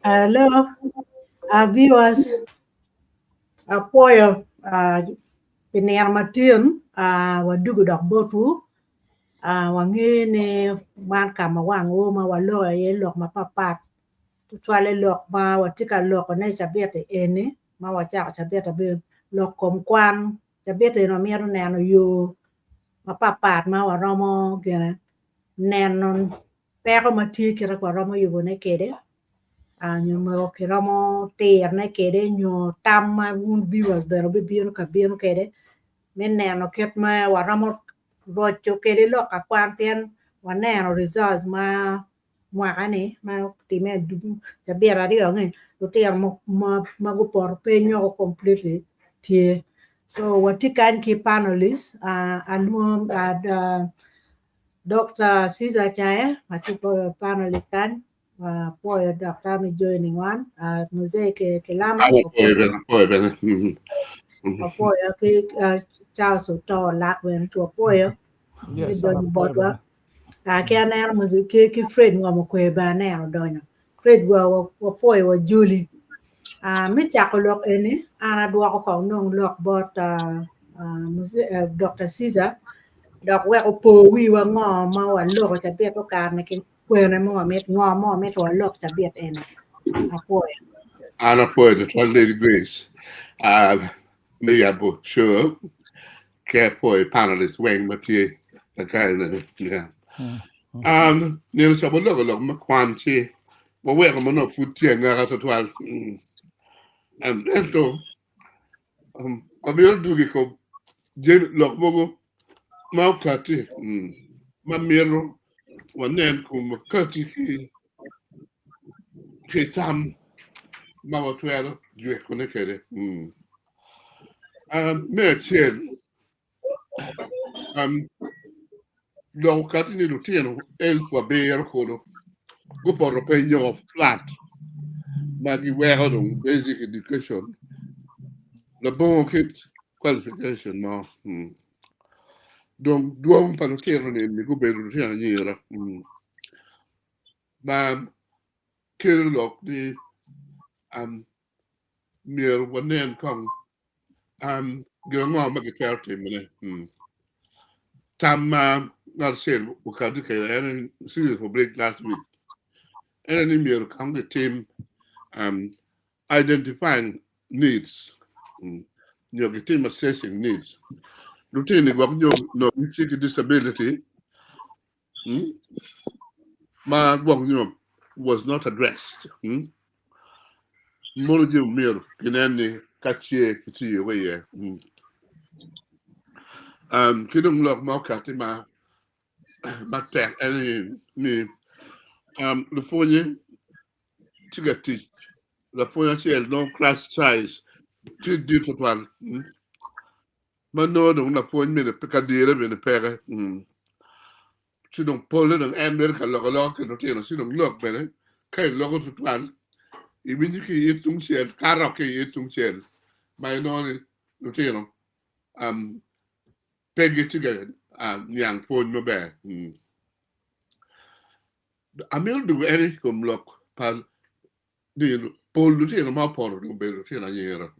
Hello, viewers. Apwoyo pi nino matin wadugo dok botwu. Wangeyo ni man ka ma wang oo ma waloko iye lok mapatpat tutwalle lok ma watye ka lokone i cabit eni ma wacako cabit abic lok kom kwan cabit eni wamito neno yo mapatpat ma waromo gine neno peko ma tye kite ma waromo yubone kwede nyo mogo kiromo tirone kwede nyo tam ma wun viewers bene wubibino ka bino kwede me neno kit ma waromo roco kwede lok ka kwan pien waneno result ma mwaka-ni ma otime cabit aryo-ni lutino ma gupoto piny woko completely tye so watye kany ki panelist alwongo Dokta Ceasar Caye ma tye panelist kany apwoyo dokta me joining wan Muzee Kilama apwoyo ki Charles Oto Olak bene tye apwoyo me donyo botwa ki aneno ki Fred Ngom Okwer bene aneno odonyo Fred wapwoyo wajoli me cako lok eni an adwoko kong dong lok bot Dokta Ceasar dok wek opo wiwa ngo ma waloko cabit okare-ni ki kwene ma wamito ngo ma wamito walok cabit eni apwoyo. An apwoyo tutwal Lady Grace me yabo show ki apwoyo panelist weng ma tye kakare yeah. Nino ca waloko lok me kwan ci waweko ma nongo pud tye angaka tutwal ento Wamito dwogo i kom jami lok mogo ma okatti ma mito wanen kun wakatti ki tam ma watwero jwekone kwede. Me acel, Lok okati ni lutino elfu abiro kulu gupoto piny nyo flat ma giweko dong basic education labongo kit qualification mo. Dong dwong pa lutino ni gubedo lutino anyira ma kelo lok ni myero wanen kong gin ango ma gitwero timone. Tam ma ngat acel okati kwede en ni season for break last week en aye ni myero kong gitim identifying needs nyo gitim assessing needs. Lutini gwok nyo nongo gitye ki disability ma gwok nyo was not addressed. Mono jami myero kinen ni ka tye kitiyo ki iye. Ki dong lok ma okatti ma matek en ni ni lupwonye tye ka tic lapwony acel nongo class size tye dit tutwal ma nongo dong lapwony bene ka dire bene peke. Ci dong polle dong en bedo ka loko aloka ki lutino ci dong lok bene ka iloko tutwal iwinyo ki i it tungcel kato ki i it tungcel ma inongo ni lutino pe gitye ka niang pwony maber. Amito dwogo en i kom lok pa ni pol lutino ma opoto dong obedo lutino anyira.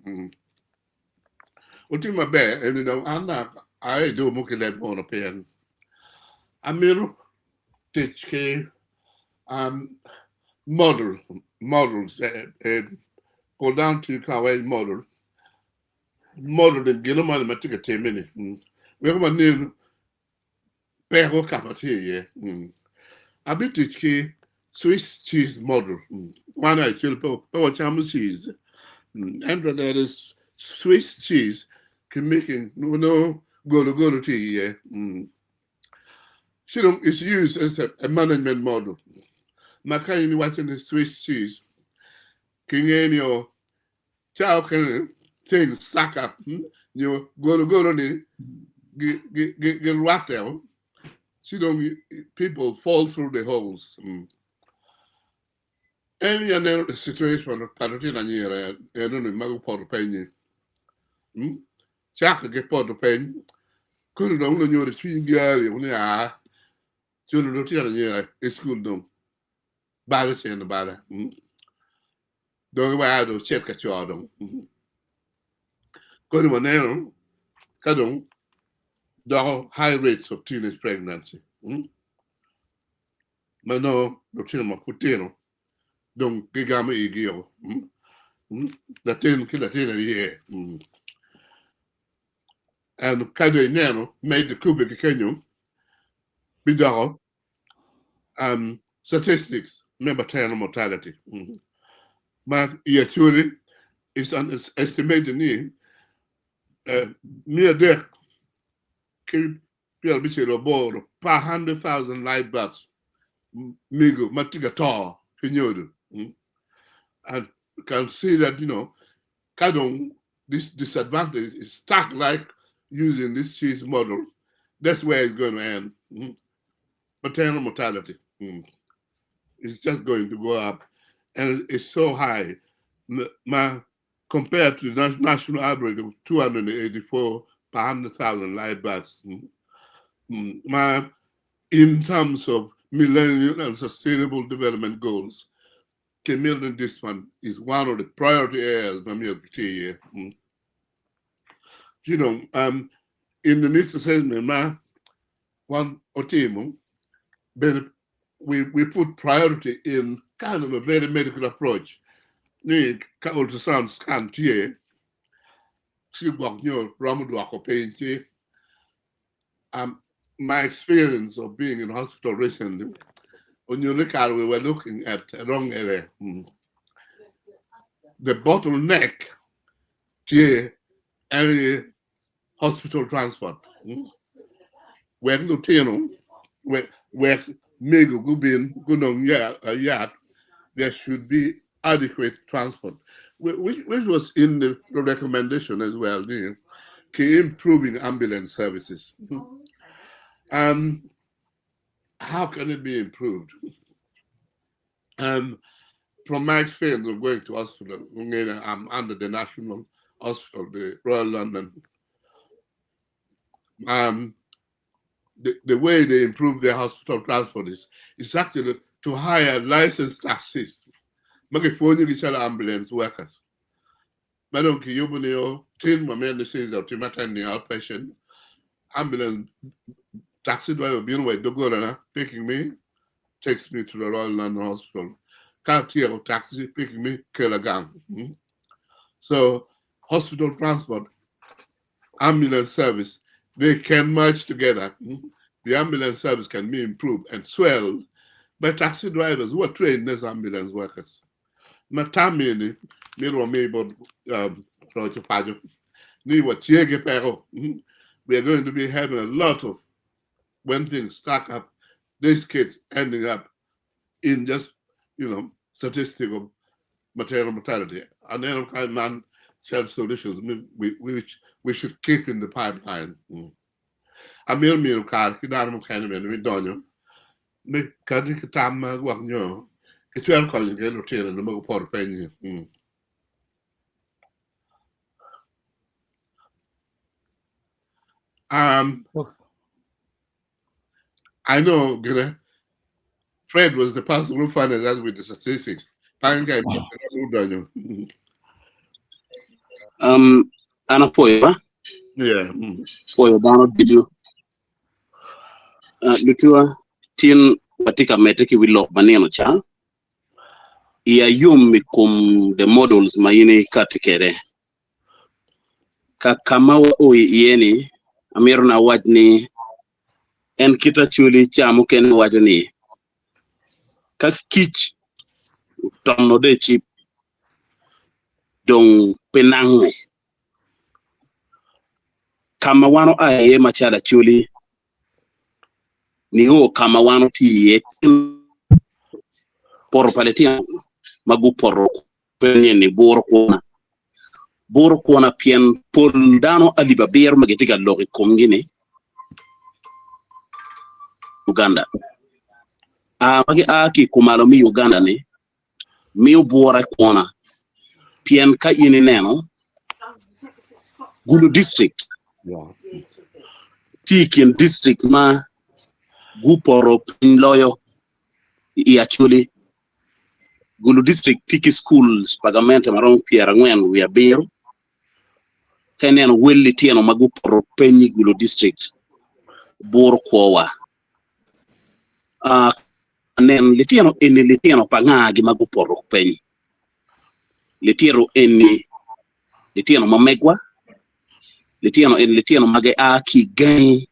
Wutim maber eni dong an aa i dul mo ki leb mono pien amito tic ki model models pol dano tiyo ki awec model model ni gino moni ma tye ka timme ni weko wanen peko ka ma tye iye. Abitic ki Swiss cheese model. Wan actually pe wacamo cheese, ento there is Swiss cheese ki making nongo golo golo tye iye. Ci dong it's used as a management model. Ma ka in iwaco ni Swiss cheese, kingeyo ni o Ca okene things stack up nyo golo golo ni girwatte o ci dong people fall through the holes. En aye aneno the situation pa lutino anyira enoni ma gupoto piny-nyi. Cako ki poto piny kono dong lunyodo cwinygi aryo ni aa culu lutino anyira i cukul dong balo cente bala. Dong iweko dong icit ka co dong. Koni waneno ka dong doko high rates of teenage pregnancy ma nongo lutino ma pud tino dong gigamo igi o latin ki latin aye. And ka dong ineno medo kubbe ki kenyo bidoko statistics me maternal mortality ma i Acholi is an estimated ni 358 per 100,000 live births mego ma tye ka to ki nyodo and can see that you know ka dong this disadvantage is stuck like using this cheese model that's where it's going to end. Maternal mortality is just going to go up and it's so high ma compared to the national average of 284 per 100,000 live births. Ma in terms of Millennium and Sustainable Development Goals, Kimilton this one is one of the priority areas ma myero giti iye. You know, in the needs assessment ma wan otimo, bene we put priority in kind of a very medical approach ni ka ultrasound scan tye ci gwok nyo romo dwoko piny ci my experience of being in hospital recently onyuto ni kare we were looking at wrong area. The bottleneck tye en hospital transport. Wek lutino, wek mego gubin gunong yat, there should be adequate transport, which was in the recommendation as well, ki improving ambulance services. How can it be improved? From my experience of going to hospital, I'm under the National Hospital, the Royal London. The way they improve their hospital transport is actually to hire licensed taxis. Ma gipwonyo gi calo ambulance workers. Ma dong kiyubo ni o tin ma myero ni Caesar otim attending outpatient ambulance taxi driver bino wa i dogolana picking me takes me to the Royal London Hospital. Ka atyeko taxi picking me kela gang. So hospital transport, ambulance service, they can merge together. The ambulance service can be improved and swelled by taxi drivers who are trained as ambulance workers. Ma tammi ni myero wami bot roco paco ni watye ki peko. We are going to be having a lot of when things stack up, these kids ending up in just, you know, statistic of maternal mortality. Aneno ka man self solutions which we should keep in the pipeline. Amito miyo kare ki dano mukene bene me donyo me kati ki tam ma gwok nyo kitwero konyo kwede lutino ma gupoto piny-nyi. I know gine Fred was the person who funded us with the statistics. Panga donyo. An apwoyo ba? Yeah. Pwoyo dano ducu. Lutuwa, tin watye ka medde ki wi lok ma nino ca. I ayom i kom the models ma in ikati kwede. Ka ka ma wao iye ni, amito ni awac ni en kit Acholi ca mukene waco ni ka kic otono dong icip dong pe nange. Ka ma wan oa iye macalo Acholi nio ka ma wan otye iye poto pa litino ma gupoto penye ni buro kwona. Buro kwona pien pol dano alip abiro ma gitye ka lok i komgi-ni Uganda. A ma gia ki i kumalo me Uganda-ni miyo bura kwona pien ka in ineno Gulu district tye i kin district ma gupoto piny loyo i Acholi. Gulu District tye ki schools pa gamente ma romo 47. Ka ineno wel litino ma gupoto peny i Gulu District buro kwowa. Nen litino eni litino pa ngagi ma gupoto peny? Litino eni litino ma megwa, litino eni litino ma gia ki i gangi,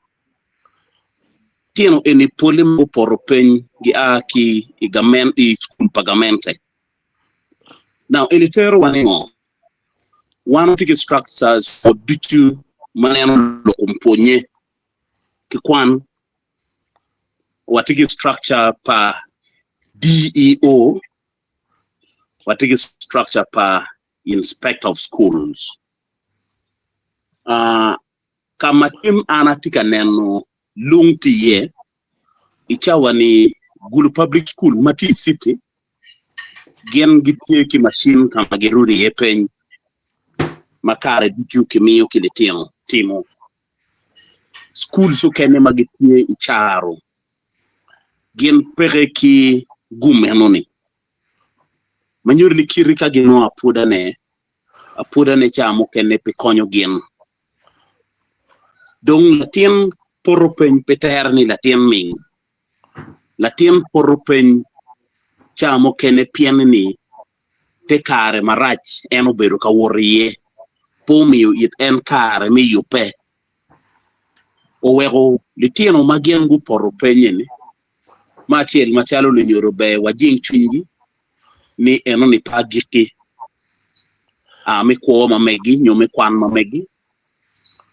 litino eni pole ma gupoto peny gia ki i i cukul pa gamente. Now eni terowa ni ngo? Wan watye ki structures ducu ma neno lok kom pwonye ki kwan. Watye ki structure pa DEO, watye ki structure pa Inspector of Schools. Uh, ka ma tin an atye ka neno lung tye iye i cawa ni Gulu Public School ma tye i city gin gitye ki macin ka ma girudo iye peny ma kare ducu kimiyo ki litino timo. Schools okene ma gitye i caro gin peke ki gum enoni. Ma nyuto ni kiti ka ginongo apwodane, apwodane ca mukene pe konyo gin. Dong latin poto peny pe tere ni latin ming. Latin poto peny ca mukene pien ni te kare marac en obedo ka wot iye pe omiyo it en kare me yubbe. Oweko litino ma gin gupoto peny-ni Me acel, macalo lunyodo ber wajing cwinygi ni enoni pe agikki me kwo ma megi nyo me kwan ma megi.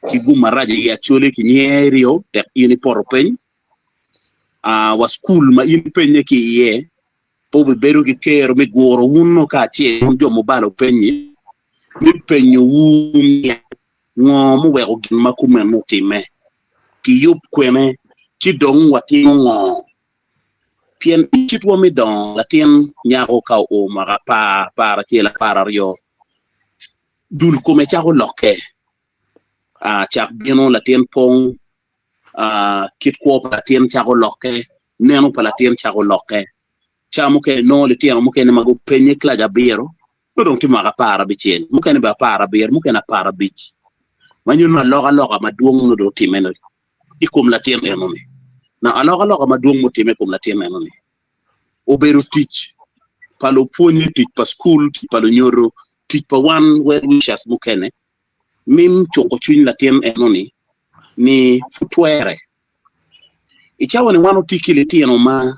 Ki gum marac i Acholi kinyerio tek in ipoto piny wa cukul ma in ipenye ki iye pe obibedo ki kero me guro wun-nu kacel wun jo mubalo piny-nyi me penyowu ni ngo muweko gin ma kumeno otimme. Kiyub kwene, ci dong watimo ngo? Pien i kitwa me dongo, latin nyako ka oo mwaka apar, aparacel, apararyo, dul kome cako lokke, cak bino latin pong, kit kwo pa latin cako lokke, neno pa latin cako lokke. Ca mukene nongo litino mukene ma gupenye kilac abiro, nongo dong tye mwaka aparabicel, mukene bene aparabiro, mukene aparabic. Ma nyuto ni alokaloka madwong nongo dong otimme i kom latin enoni. Na alokaloka madwong mutimme i kom latin enoni obedo tic pa lupwonye, tic pa cukul, tic pa lunyodo, tic pa wan well wishers mukene me cuko cwiny latin enoni ni pud twere. I cawa ni wan watye ki litino ma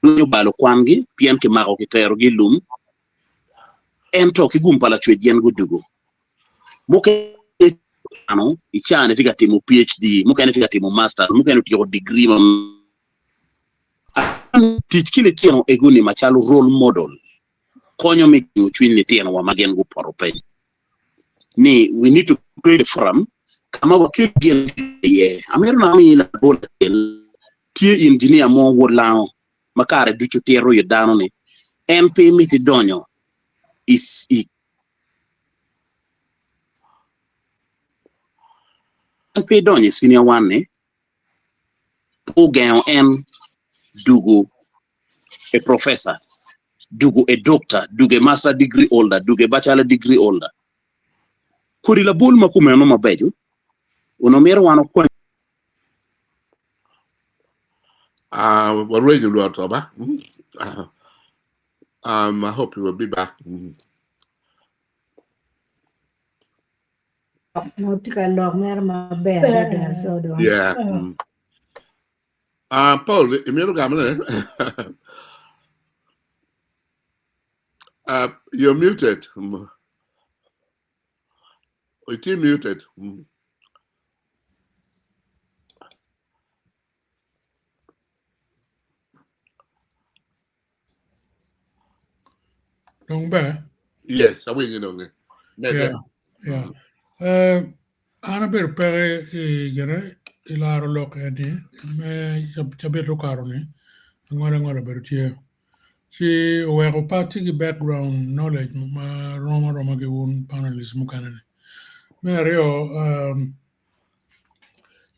lweny obalo kwangi pien kimako kiterogi i lum ento ki gum pa Lacwec gin gudugo. Mukene kwano i caa-ni tye ka timo PhD, mukene tye ka timo masters, mukene otyeko degree ma Tic ki litino ego-ni macalo role model konyo me jingo cwiny litinowa ma gin gupoto piny ni we need to create a forum ka ma wakelo gin iye. Amito ni ami labol acel, tye engineer mo wod lango ma kare ducu tito it dano ni en pe miti donyo i en pe donyo i senior one ni pe ogengo en dugo e professor, dugo e doctor, dugo e master degree holder, dugo e bachelor degree holder. Kodi labol ma kumeno mabeco onongo mito wan okwany. Uh, warwenyo lwot ba. I hope you will be back. Nongo tye ka lok mere maber adada so dong. Yeah. Paul, imito gamone? You're muted. Itye muted. Dong ber? Yes, awinyo dong. Medde. Yeah, yeah. Eh, an abedo peke i gine i laro lok eni me cabit okato-ni angola angola obedo tye. Ci oweko pe atye ki background knowledge ma rom aroma ki wun panelists mukene-ni. Me aryo, um,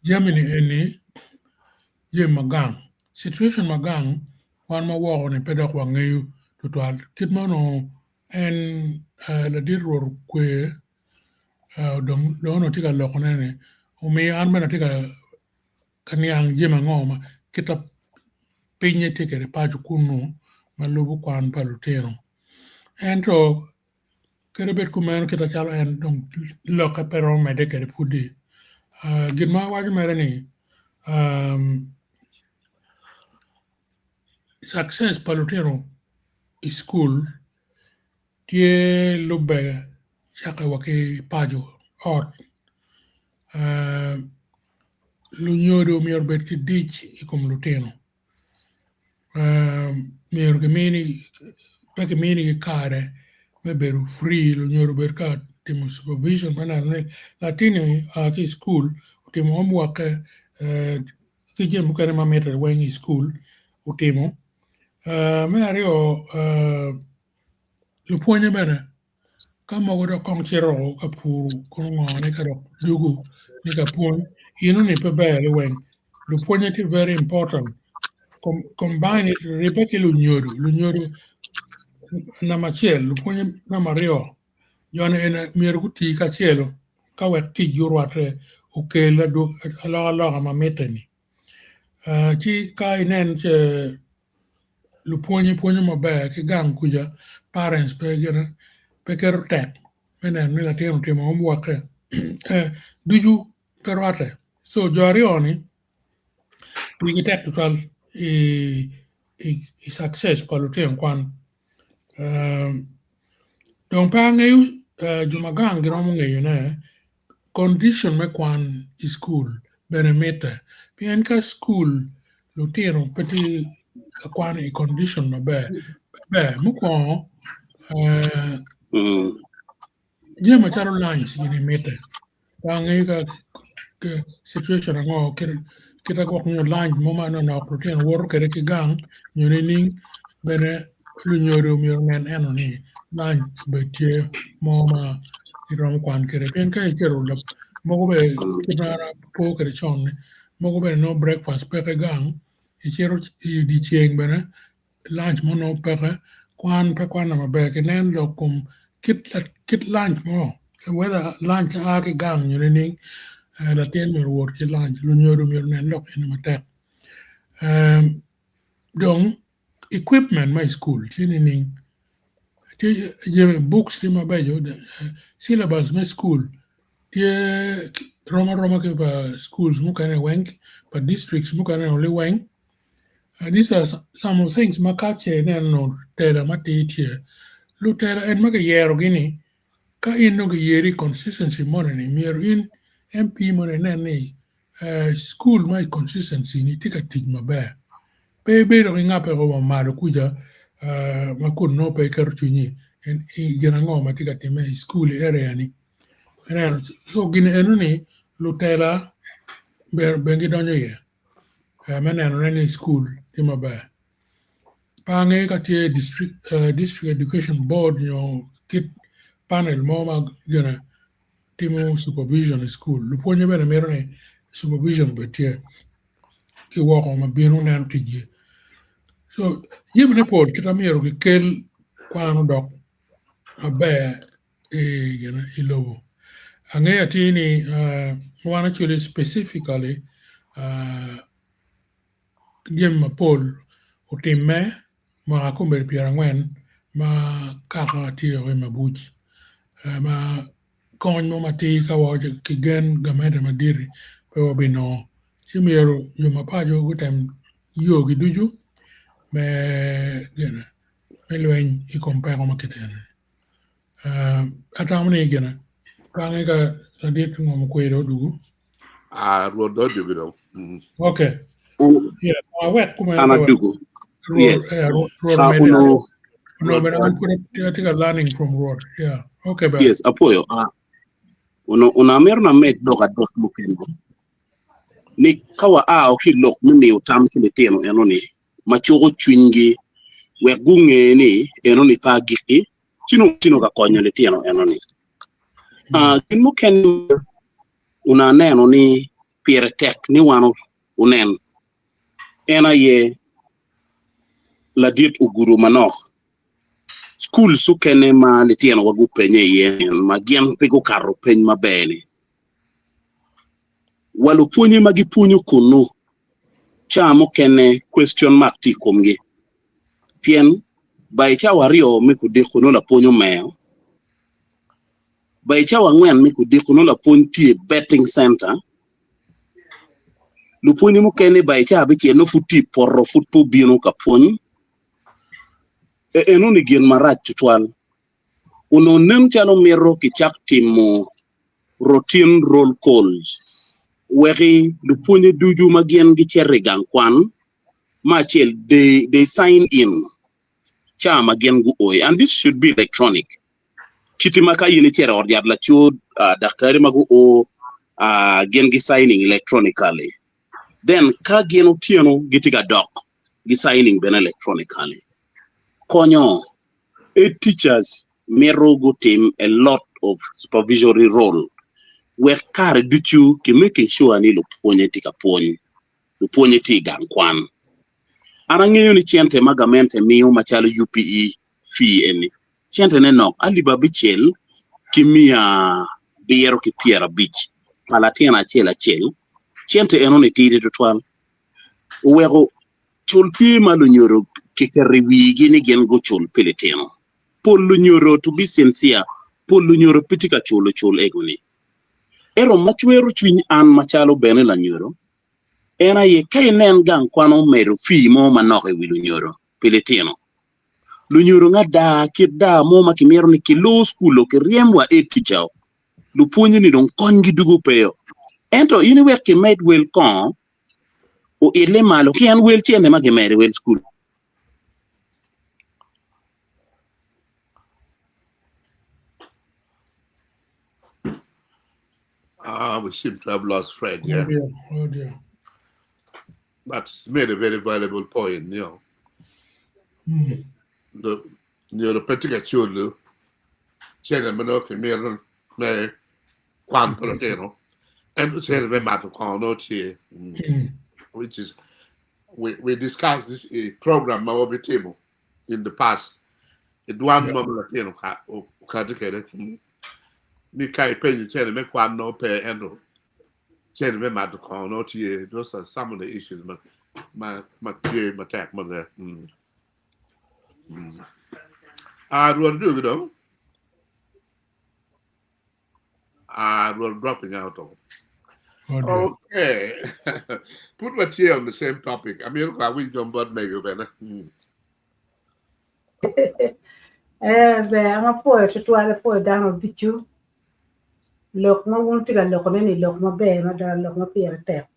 Jami-ni eni jami ma gang, situation ma gang wan ma woko-ni pe dok wangeyo. tutwal. Kit ma onongo en ladit Rwot okwer dong onongo tye ka lokone ni omiyo an bene atye ka niang jami ango ma kit ma pinye tye kwede paco kunu ma lubo kwan pa lutino. Ento kadi bed kumeno kit macalo en dong lokke pe romo medde kwede pudi gin ma awaco mere ni success pa lutino i cukul tye lubbe cakke wa ki paco ot lunyodo myero obed ki dic i kom lutino myero pe kiminigi kare me bedo free lunyodo obed ka timo supervision me neno ni latin-ni oa ki i cukul otimo homework-ke ki jami mukene ma mitte weng i cukul otimo. Me aryo lupwonye bene ka mogo dok kong cito ka puru kono ngo ni ka dok dwogo ni ka pwony eno ni pe ber liweng lupwonye tye very important combine it ribbe ki lunyodo lunyodo namba acel lupwonye namba aryo jo ni eni myero guti kacelo ka wek ticgi orwatte okel alokaloka ma mitte ni. Ci ka inen ce lupwonye pwonyo maber ki gang kuca parents pe gine pe keto tek me neno ni latin otimo homework-ke ducu pe rwatte so jo aryo-ni pigi tek tutwal i success pa lutino kwan. Dong pe angeyo jo ma gang giromo ngeyone condition me kwan i cukul bene mitte pien ka cukul lutino pe tye ka kwan i condition maber ber mukwongo jami macalo lunch gini mitte. Pe angeyo ka situation ango kit ma gwok nyo lunch mo manonok lutino woto kwede ki gang nyo nining bene lunyodo myero onen eno ni lunch obed tye mo ma giromo kwan kwede pien ka icito mogo bene kit ma an apo kwede con ni mogo bene nongo breakfast peke gang icito i dyeceng bene Lunch mo nongo peke, kwan pe kwane maber ki nen lok kom kit lunch mo whether lunch a ki gang nyo nining latin myero owot ki lunch lunyodo myero onen lok eni matek dong equipment ma i cukul tye nining tye jami books tye mabeco syllabus me cukul tye rom aroma ki pa schools mukene weng pa districts mukene weng. These are some of things ma ka ce ineno tela matir tye, lutela en ma kiyero gi ni ka in dong kiyeri i constituency moni ni myero in MP moni inen ni school ma i constituency ni tye ka tic maber. Pe ibedo ki ngape ko wa malo kuca ma kun nongo pe iketo cwinyi i gin ango ma tye ka time i school i area ni. Ineno so gin eno ni lutela bene gidonyo iye. Me nenone ni cukul tye maber. Pe angeyo ka tye district education board nyo kit panel mo ma gine timo supervision i cukul. Lupwonye bene mito ni supervision obed tye ki woko ma bino neno ticgi. So jamine pol kit ma myero kikel kwan odok maber i lobo. Angeyo atir ni wan actually specifically jami mapol otimme mwaka kombeddi pyerangwen ma kaka tye i mabuc ma kony mo matir ka wawaco ki gen gamente madit-ti pe wabinongo ci myero jo ma paco gutem yogi ducu me lweny i kom peko ma kit eni. Atamo ni gine kange ka ladit ngom okwedo odugu. Ah, Rwot dong odugu dong. Okay. Yeah, awek kumeno. An adugu. Yes. Rwot Ah, omede. ono No, but I'm put I think I'm learning from Rwot. Yeah. Okay, but yes, apoyo. Ah, ono ono amito na med dok adok mukene. Ni ka wa a ki lok me miyo tam ki litino eno ni ma cuko cwinygi wek gunge ni enoni pe agikki, ci nongo tino ka konyo litino enoni. Ah, gin mukene onongo aneno ni pire tek ni wan onen en aye ladit ogudo manok. Schools okene ma litino wa gupenye iye ma gin pe gukato peny maber ni wa lupwonye ma gipwonyo kunu ca mukene question mark tye i komgi pien ba i cawa aryo me kudiko nongo lapwony omeo ba i cawa angwen me kudiko nongo lapwony tye i betting center lupwonye mukene ba i cawa abicel nongo pud tye i poto pud pe obino ka pwony Enoni gin marac tutwal. Onongo nen calo mito kicak timo routine roll calls weki lupwonye ducu ma gin gicito i gang kwan me acel they, they sign in ca ma gin guo and this should be electronic. Kiti ma ka in icito i ot yat laco uh, daktari ma guo uh, gin gi signing electronically. Then ka gin otyeno gitye ka dok gi signing bene electronically. Konyo e teachers mito gutim a lot of supervisory role wek kare ducu ki making sure ni lupwonye tye ka pwony, lupwonye tye i gang kwan. An angeyo ni cente ma gamente miyo macalo UPE fee eni cente ne nok alip abicel ki 750 pa latin acel acel cente enoni tidi tutwal oweko cul tye ma lunyodo kiketo i wigi ni gin gucul pi litino. Pol lunyodo, to be sincere, pol lunyodo pe tye ka culo cul ego-ni. Ento ma cwero cwiny an macalo bene lanyodo, en aye ka inen gang kwan omedo fee mo manok i wi lunyodo pi litino, lunyodo nga daa kit daa mo ma kimito ni kilor cukul-o kiryem wa head teacher-o, lupwonye-ni dong konygi dugo pe-o. Ento in iwek kimed wel kongo oile malo ki en wel cente ma kimedo i wel cukul. Ah, we seem to have lost Fred, Oh yeah. dear, oh dear. But it's made a very valuable point, you know. Mm. The, you know, the particular children, cente ma nongo kimito me kwan pa lutino, ento cente me mato kongo nongo tye. Mm. Mm. Which is, we, we discussed this i program ma wabitimo in the past. I dwan Yeah. mo ma latino oka- okati kwede. Mm. Ni ka ipenyo cente me kwan nongo pe ento cente me mato kongo nongo tye. Those are some of the issues ma ma ma tye matek mada. Mm. Mm. Ah, Rwot dugi dong. Ah, Rwot dropping out of. Oh dear. Okay. Put watye on the same topic. Amito ko awinj dong bot mego bene. Mm. Eh, ber an apwoyo tutwal apwoyo dano ducu lok ma wun wutye ka lokone ni lok maber mada lok ma pire tek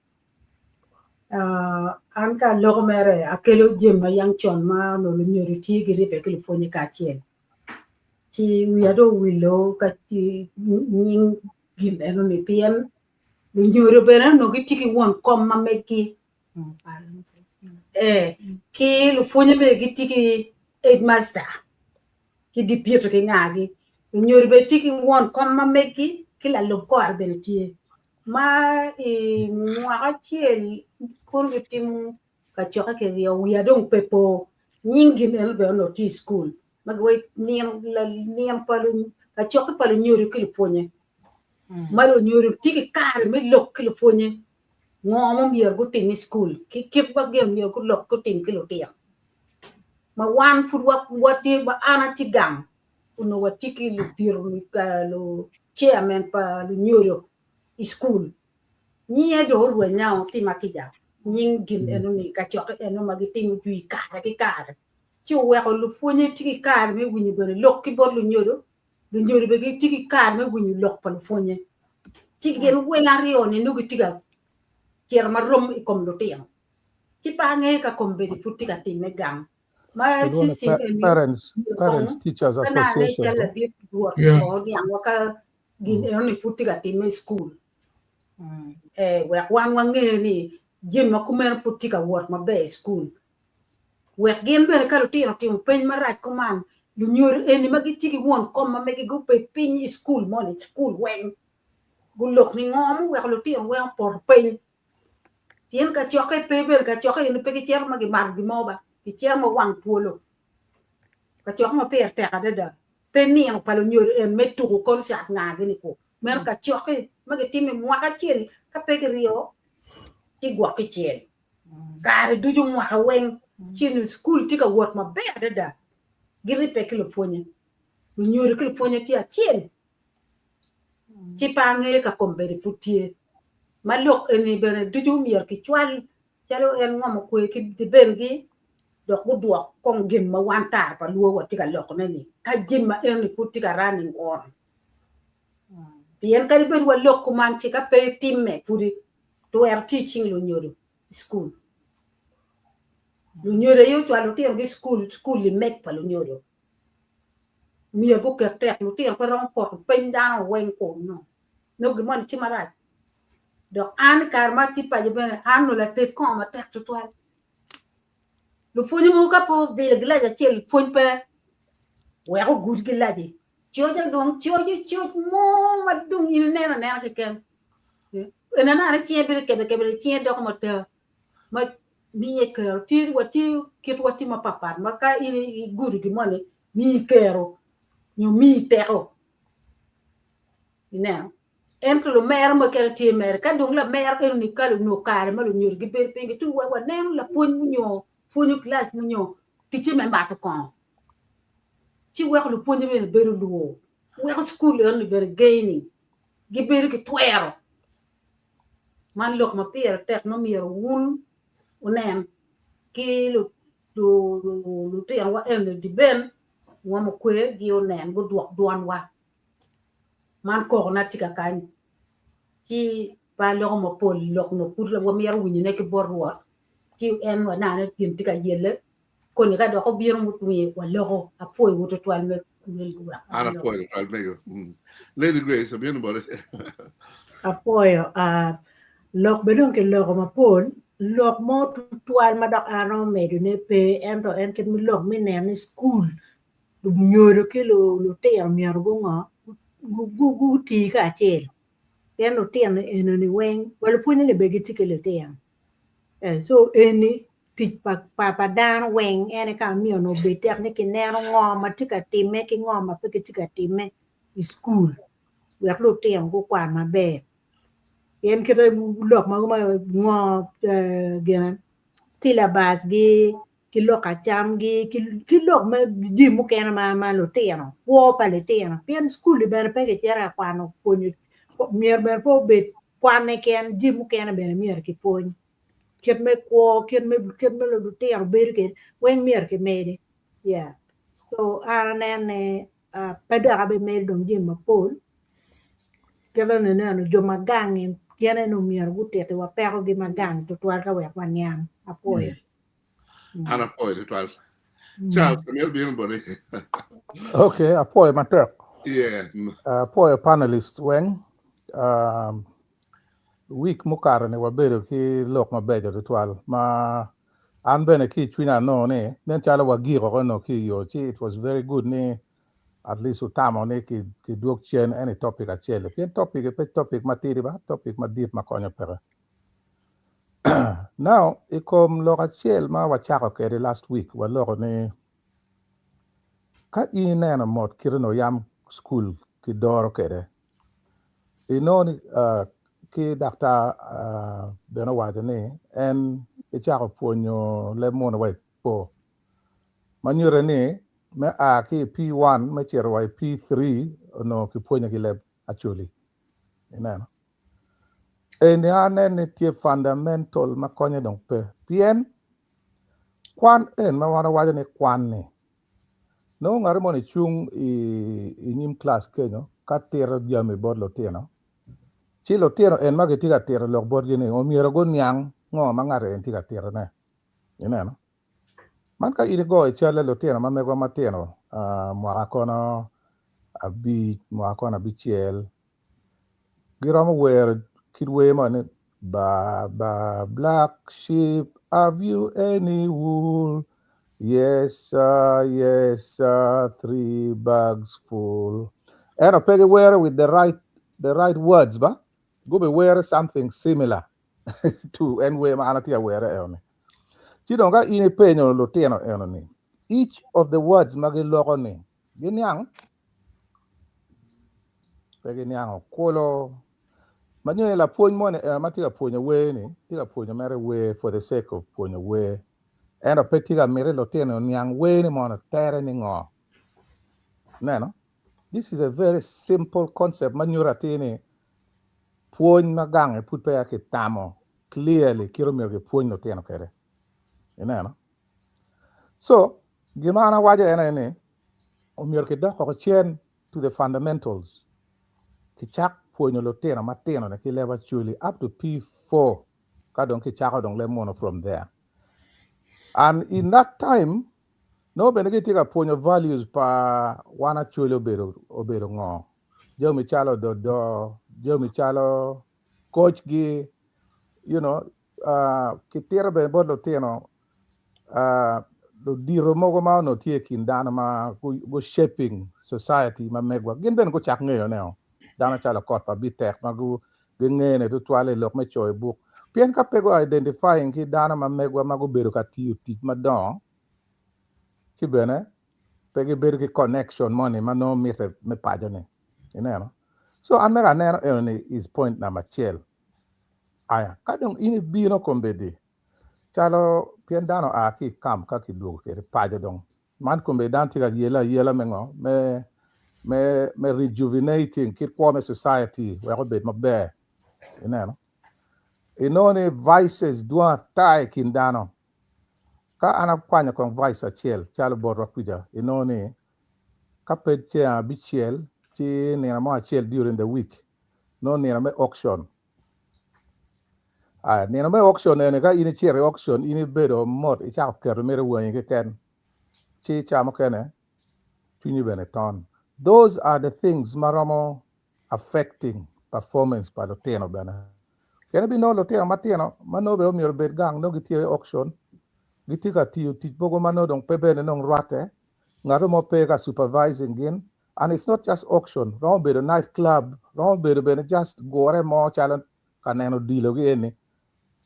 Ah, an ka aloko mere akelo jami ma yang con ma onongo lunyodo tye giribbe ki lupwonye kacel ci wiya dong owilo ka ci nying gin enoni pien lunyodo bene onongo gitye ki won kom ma meggi Eh, ki lupwonye bene gitye ki headmaster ki deputy ki ngagi. Lunyodo bene tye ki won kom ma meggi ki lalub kore bene tye. Ma i mwaka acel kono gitimo kacokke kiryo wiya dong pe po nying gin eno bene onongo tye i cukul ma giwaco nino nino pa kacokke pa lunyodo ki lupwonye ma lunyodo tye ki kare me lok ki lupwonye ngo ma myero gutim i cukul ki kit ma gin myero gulok gutim ki lutino ma wan pud watye ma an atye gang onongo watye ki ludito lu chairman pa lunyodo i cukul nyinge dong orwenya tima kica nying gin enoni kacokke eno ma gitimo jwi kare ki kare ci oweko lupwonye tye ki kare me winyo bene lok ki bot lunyodo lunyodo bene gitye ki kare me winyo lok pa lupwonye ci gin weng aryo-ni nongo gitye ka cito marom i kom lutino ci pe angeyo ka kombeddi pud tye ka timme gang ma Kilwongo ni system eni Parents, myero Parents kong Teachers ka nane Association. cal ladit rwot Yeah. kong oniangwa ka gin enoni pud tye ka timme i cukul eh, wek wan wange ni jami ma kumeno pud tye ka wot maber i cukul wek gin bene ka lutino otimo peny marac kuman lunyodo eni ma gitye ki won kom ma megi gubed piny i cukul moni cukul weng gulok ni ngo muweko lutino weng opoto piny pien kacokke pe bene kacokke eni pe gicito ma gimato gin mo ba gicito ma wang twolo. Kacokke ma pire tek adada. Pe nino pa lunyodo en me tuku concert nga gini ku. Meno kacokke ma gitimo i mwaka acel ka pe kiryo ci gwok kicel. Kare ducu mwaka weng ci ni cukul tye ka wot maber adada. Giribbe ki lupwonye. Lunyodo ki lupwonye tye acel. Ci pe angeyo ka kombeddi pud tye. Ma lok eni bene ducu myero kicwal calo en ngomo kwe ki dibengi dok gudwok kong gin ma wan tara pa luo watye ka lokone-ni ka jami ma enoni pud tye ka running on. Pien kadi bed walok kuman ci ka pe timme pudi twero tye i cing lunyodo i cukul. Lunyodo aye ocwalo lutinogi i cukul, cukul-li meg pa lunyodo. Myero guket tek, lutino pe romo poto peny dano weng kunu nongo gin moni tye marac. Dok an i kare ma atye paco bene an onongo lated kongo matek tutwal. Lupwonye mogo ka pe obilo gilaci acel pwony pe wek ogud gilaci. Coca dong coc coc mo ma dong in ineno anena keken. En aneno cinge bedo kebe kebe cinge doko matar ma miye kero. Tye watye kitwa tye mapatpat ma ka in igudo gin moni miyi kero nyo miyi teko. Ineno? Ento lumero mukene tye mere ka dong lamero enoni ka onongo kare ma lunyodo gibedo piny gitye wek waneno lapwony nyo pwonyo kilac nyo ticce me mato kongo ci weko lupwonye bene bedo lwor weko cukul enoni bene gaining gibedo ki twero man lok ma pire tek ma myero wun wunen ki lutinowa eni diben ngom okwe gi onen gudwok dwonwa. Man kokona tye kakany, ci pe aloko mapol lok nongo pud wamito winyone ki bot Rwot, ci en waneno gin tye ka yelle, koni ka dok obino mutwinge waloko. Apwoyowu twatwal me wek An apwoyo twatwal mego. Lady Grace abino boti. Apwoyo. Lok bene dong kiloko mapol, lok mo tutwal ma dok an aromo medone pe, ento en kit me lok me neno ni cukul Lunyodo ki lutino myero gungo guti kacel pien lutino enoni weng wa lupwonye ni bene gitye ki lutino co eni tic pa dano weng en aye ka ma myero obed tek ni kineno ngo ma tye ka timme ki ngo ma pe gitye ka timme i cukul wek lutino gukwan maber pien kite lok mogo ma ngo gine cilabasgi ki lok acamgi ki lok me jami mukene ma lutino kwo pa litino pien cukul-li bene pe kicito ka kwano pwonyo myero bene pe obed kwan keken jami mukene bene myero kipwony kit me kwo kit me lutino bedo kwede weng myero kimedi yeah so an aneno ni pe dok abimedo dong jami mapol kit ma ineno jo ma gang-ngi gin aye myero gutitiwa pekogi ma gang tutwal ka wek waniang apwoyo. An apwoyo tutwal. Charles, amito bino boti. Okay, apwoyo matek. Yeah. Apwoyo panelist weng. Um, week mukato ni wabedo ki lok mabeco tutwal ma an bene ki i cwinya anongo ni nen calo wagiko ko no ki i yo ci it was very good ni at least utamo ni ki kidwog cen eni topic acel pien topic pe topic matidi ba topic madit ma konyo peke. Now, i kom lok acel ma wacako kwede last week, waloko ni ka in ineno mot kite onongo yam cukul kidoro kwede, inongo ni ki daktar bene owaco ni en ecako pwonyo leb munu wa i po ma nyute ni me a ki i P1 me cito wa i P3 onongo kipwonyo ki leb Acholi. Ineno? Eni aneno ni tye fundamental ma konye dong pe pien kwan en ma wan wawaco ni kwan-ni nongo ngat moni cung i nyim kilac kenyo ka tito jami bot lutino ci lutino en ma kitye ka tito lok botgi ni omyero guniang ngo ma ngat eni tye ka titone ineno. Man ka in igoyo calle lutino ma megwa matino mwaka kono abic mwaka kono abicel giromo wero kit wer moni ni ba ba black sheep have you any wool yes sir yes sir three bags full ento pe giwero with the right the right words ba gubiwero something similar to en wer ma an atye ka were eno ni. Ci dong ka in ipenyo lutino eno ni. Each of the words ma giloko ni giniang? Pe giniango kulu. Ma nyo ni lapwony moni eno ma tye ka pwonyo wer ni tye ka pwonyo mere wer for the sake of pwonyo wer. Ento pe tye ka miti lutino oniang wer ni mono tere ni ngo. Ineno? This is a very simple concept ma nyuto atir ni pwony ma gange pud peya kitamo clearly kit omyero kipwony lutino kwede. Ineno? So, gin ma an awaco en aye ni omyero kidok oko cen to the fundamentals. Kicak pwonyo lutino matino ni ki leb Acholi up to P4 ka dong kicako dong leb munu from there. And in that time, nongo bene gitye ka pwonyo values pa wan Acholi obedo obedo ngo. Jami calo ododo, jami calo coach gi, you know, uh, kitito bene bot lutino uh, ludito mogo ma onongo tye i kin dano ma gu shaping society ma megwa gin bene gucak ngeyone o dano calo okot pa Bitek ma gu gingene tutwal i lok me coyo buk pien ka pe gu identifying ki dano ma megwa ma gubedo ka tiyo tic madongo ci bene pe gibedo ki connection moni ma nongo mitte me paco ni ineno so an mega aneno eno ni is point number acel aya ka dong in ibino kombeddi calo pien dano oa ki i camp ka kidwogo kwede paco dong man kombeddi dano tye ka yele ayela me ngo me me me rejuvenating kit kwo me society wek obed maber ineno inongo ni vices dwong ata i kin dano ka an akwanyo kong vice acel calo botwa kwica inongo ni ka pe ceng abicel ci nino mo acel during the week nongo nino me auction Aya, nino me auction eni ka in icito i auction in ibedo mot icako keto mere wangi keken ci ca mukene cwinyi bene ton. Those are the things ma romo affecting performance pa lutino bene. Pien ibinongo lutino matino ma nongo bene omyero obed gang nongo gitye i auction gitye ka tiyo tic mogo ma nongo dong pe bene nongo rwatte ngat mo pe ka supervising gin and it's not just auction romo bedo night club romo bedo bene just gure mo calo ka neno odilo gi eni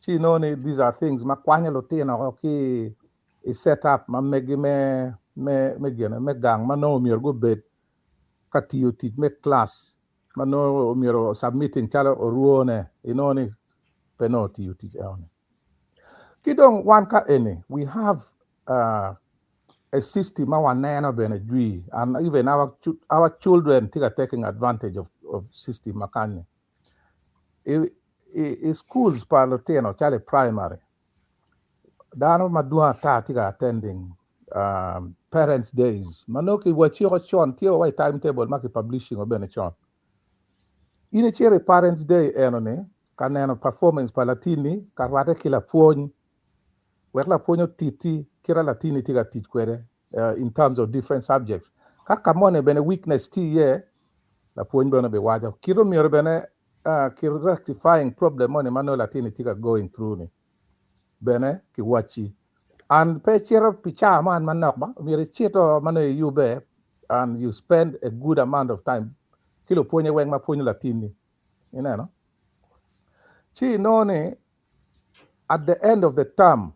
ci inongo ni these are things ma kwanyo lutino ki i set up ma megi me me me gine me gang ma nongo myero gubed ka tiyo tic me class ma nongo myero submitting calo orwone inongo ni pe nongo otiyo tic enoni. Ki dong wan ka eni we have uh, a system ma waneno bene jwi and even our children tye ka taking advantage of system ma kany-ni. I schools pa lutino calo i primary dano madwong ata tye ka attending parents days ma nongo kiwaciko con tye wa i timetable ma ki publishing bene con. In icito i parents day eno-ni ka neno performance pa latinni ka rwatte ki lapwony wek lapwony otitti kit latinni tye ka tic kwede in terms of different subjects. Ka ka moni bene weakness tye iye lapwony bene biwaco kit omyero bene ki rectifying problem moni ma nongo latinni tye ka going through ni bene kiwacci. And pe icito pi cawa man manok ba myero icito ma nongo iyubbe and you spend a good amount of time ki lupwonye weng ma pwonyo latinni ineno ci inongo ni at the end of the term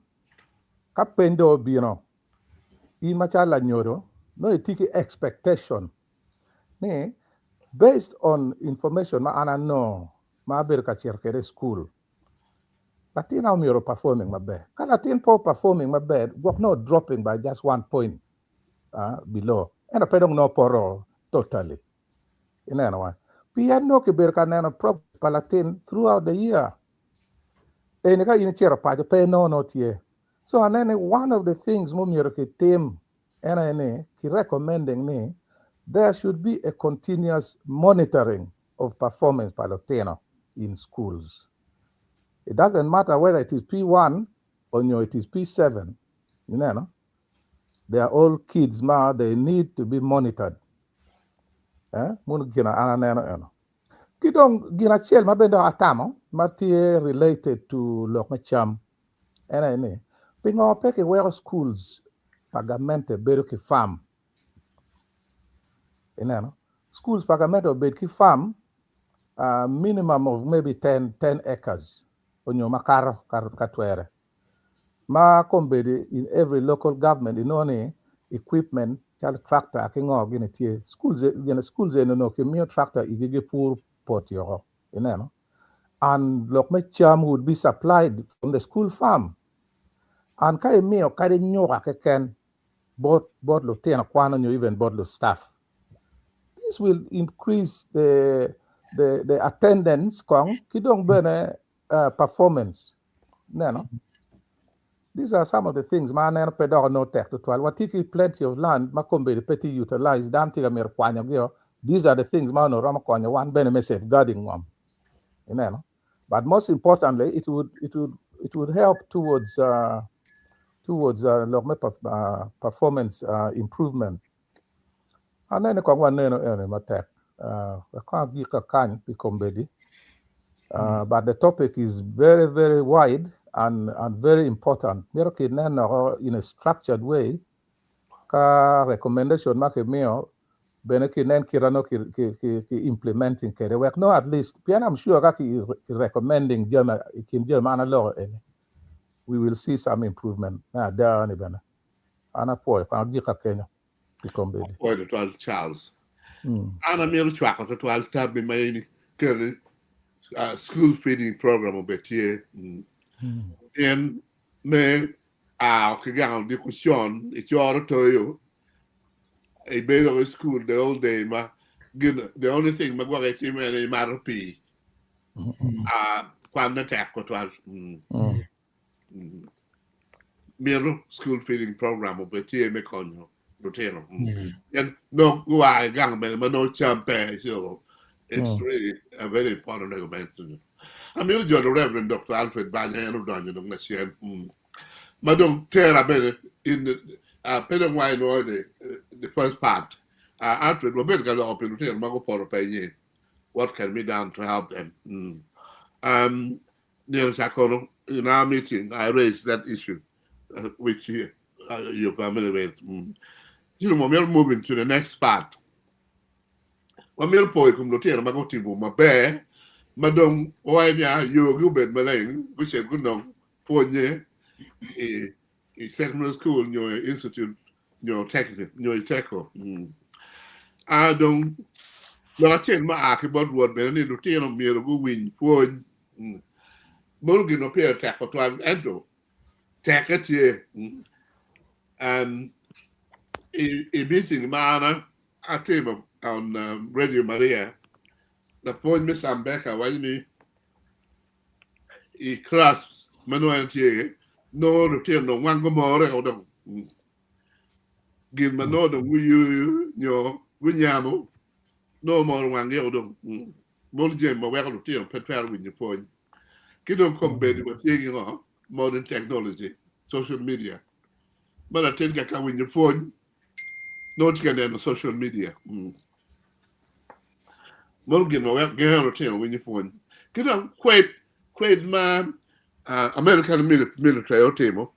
ka peny dong obino in macalo lanyodo nongo itye ki expectation ni based on information ma an anongo ma abedo ka cito kwede i school latina omyero performing maber ka latin pe performing maber gwok nongo dropping by just one point below ento pe dong nongo poto totally ineno wa pien nongo kibedo ka neno progress pa latin throughout the year eni ka in icito paco pe nongo nongo tye so aneno ni one of the things ma omyero kitim en aye ni ki recommending ni there should be a continuous monitoring of performance pa lutino in schools. It doesn't matter whether it is P1 or nyo it is P7 ineno they are all kids ma they need to be monitored eh munu gin an aneno eno. Ki dong gin acel ma bene dok atamo ma tye related to lok me cam en aye ni pingo pe kiweko schools pa gamente bedo ki farm ineno schools pa gamente obed ki farm minimum of maybe 10 acres onyo makato ka twere ma kombeddi in every local government inongo ni. equipment calo tractor ki ngo gini tye schools gine schools eni onongo kimiyo tractor igi gipuro poti oko ineno and lok me cam would be supplied from the school farm and ka imiyo kadi nyuka keken bot bot lutino kwan onyo even bot lu staff this will increase the the the attendance kong ki dong bene uh, performance neno these are some of the things ma aneno pe dok onongo tek tutwal watye ki plenty of land ma kombeddi pe tye utilize dano tye ka mito kwanyogi these are the things ma onongo romo konyo wan bene me safeguarding ngom ineno but most importantly it would it would it would help towards uh, towards uh, lok me uh, performance uh, improvement anene kong waneno ene matek uh, kong agik ka kany pi kombeddi but the topic is very very wide and and very important mito kineno in a structured way ka recommendation ma kimiyo bene kinen kite no ki, ki, ki, ki implementing kede wek no at least pien I'm sure ka ki, ki recommending jami i kin jami ma an aloko eni we will see some improvement me ada ni bene an apwoyo kong agika kenyo i kombeddi Apwoyo tutwal Charles. mm. An amito cwako tutwal tammi ma in ikelo uh, school feeding program obed tye. Mm. Mm. Pien me a ki gang odiko con icoro toyo ibedo i school the whole day ma gin the only thing ma gwok itimo en imato pii. Uh, kwan me tek tutwal. Mm. Mm. Mm. Mito school feeding program obed tye me konyo lutino. Mm. En no gua i gang bene ma nongo cam pe so it's really a very important recommendation. Amito jolo Reverend Dr. Alfred Banya en odonyo dong lacen. Mm. Ma dong tera bene in the, pe dong wa inwoyo the, the first part. Alfred wabedo ka loko pi lutino ma gupoto piny-nyi. What can be done to help them? Mm. Nino ca kono in our meeting I raised that issue which you're familiar with. Mm. You know, we're moving to the next part. Wamito po i kom lutino ma gutimo maber ma dong wawaco niya yogi obed maleng gucit gunong pwonye i, i secondary school nyo i institute nyo technic nyo i teko. Mm. A dong lok acel ma a ki bot Rwot bene ni lutino myero guwiny pwony. Mm. Mono gin ma pire tek tutwal ento tekke tye. Mm. Um, i, i meeting ma an atimo on Radio Maria, lapwony me Sam Baker waco ni i class ma nongo en tye nongo lutino dong wango more o dong gin ma nongo dong guyuyo nyo gunyamo nongo moro wanggi o dong mono jami ma weko lutino pe twero winyo pwony ki dong kombeddi watye ki ngo modern technology social media ma latin ka ka winyo pwony nongo tye ka neno social media. Mono gin ma weko gengo lutino winyo pwony. Ki dong kwed kwed ma uh, American military otimo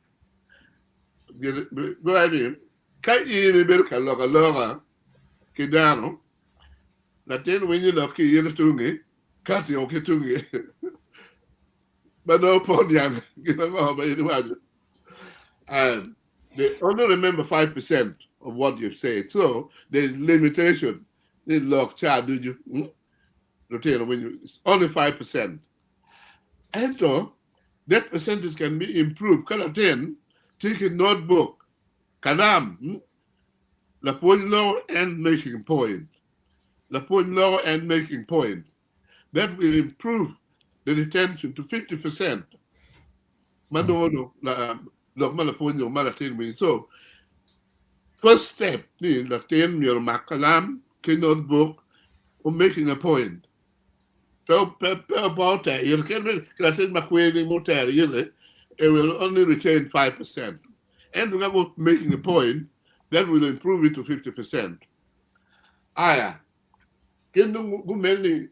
giwaco ni ka in ibedo ka lok aloka ki dano latin winyo lok ki in tungi ka timo ki tungi ma nongo pe oniang gin ango ma in iwaco. And they only remember 5% of what you've said. So there's limitation. Ni lok ca ducu. Hmm? Lutino winyo, it's only 5%. Ento, that percentage can be improved. Ka latin tye ki notebook, kalam, hmm? Lapwony loko en making point. Lapwony loko en making point. That will improve the retention to 50%. Ma nongo dong lok ma lapwony dong ma latin winyo. So, first step ni latin myero omak kalam ki notebook or making a point. Pe pe pe oter ire kadi latin ma kweri muter ire, it will only retain 5%. Ento ka go making a point, that will improve it to 50%. Aya, gin dong gumel ni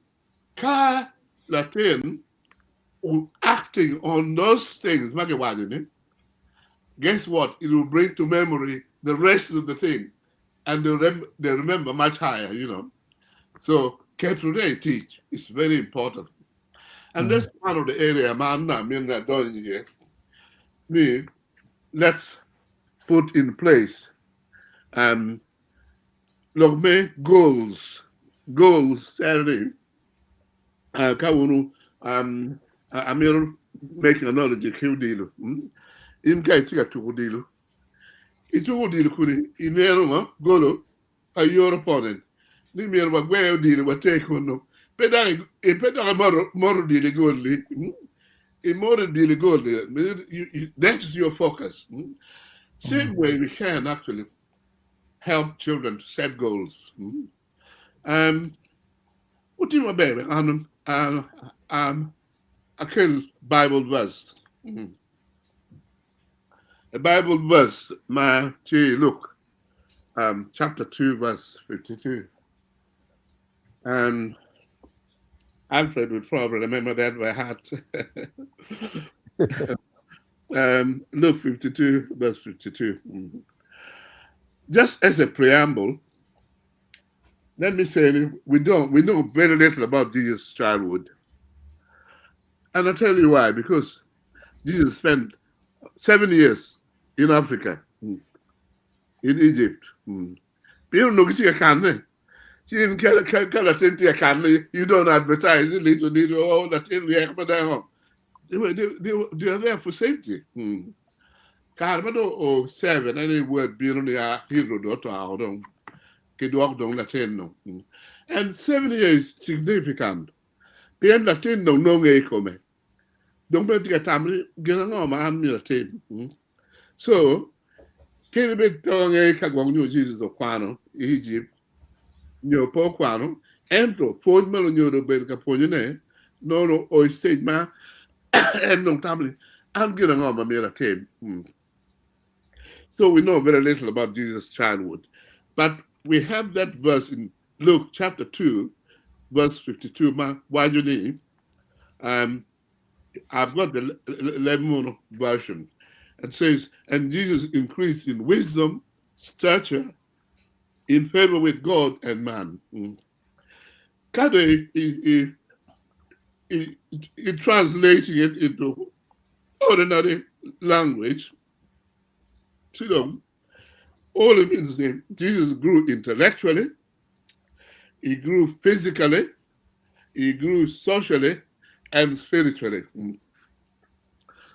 ka latin acting on those things ma giwaco ni, guess what? It will bring to memory the rest of the thing and they, rem they remember much higher, you know. So keto teach is very important. And that's one of the area man I mean that doing here. Me, let's put in place. Um, lok me goals, goals calo ni ka wunu um, amito making analogy ki odilo. In ka itye ka tuko odilo, ituko odilo kuni ineno ngo golo pa your opponent ni myero wagwe odilo water kunu. Pe dok pe dok imoto moto odilo i gol-li. Imoto odilo i gol-li. That is your focus. Same way we can actually help children to set goals. Um, wutimo maber an um, akel Bible verse. A Bible verse ma tye i Luke um, chapter 2 verse 52. Um, Alfred would probably remember that by heart. Luke 52 verse 52. Just as a preamble, let me say we don't we know very little about Jesus' childhood. And I'll tell you why, because Jesus spent 7 years in Africa, in Egypt. People know ka you don't advertise it little little oh they, they, they are there for safety. Kare ma dong o 7 ene word bino ni a Herod oto dong kidwok dong latin no. And 7 years significant. Pien latin dong nonge i kome. Dong bene tye ka tamo ni gin ango ma an myero atim. So kadi bed pe wangeyo ka gwok nyo Jesus okwano i Egypt nyo pe okwano ento pwony ma lunyodo obedo ka pwonyone nono o i stage ma en dong tamo ni an gin ango ma myero atim. So we know very little about Jesus' childhood. But we have that verse in Luke chapter 2, verse 52. Ma waco ni, I've got the Lemon version. It says, "And Jesus increased in wisdom, stature, in favor with God and man." Kind of he translating it into ordinary language. All it means is Jesus grew intellectually, he grew physically, he grew socially, and spiritually.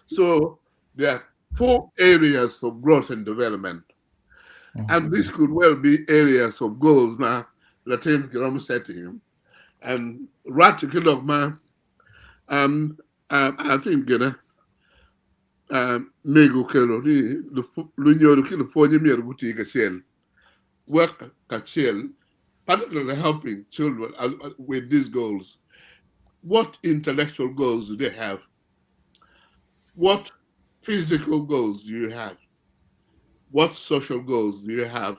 So there are four areas of growth and development. And this could well be areas of goals ma latin kiromo setting. And rat ki lok ma I think gina mego kelo ni lunyodo ki lupwonye myero guti kacel work kacel, particularly helping children with these goals. What intellectual goals do they have? What physical goals do you have? What social goals do you have?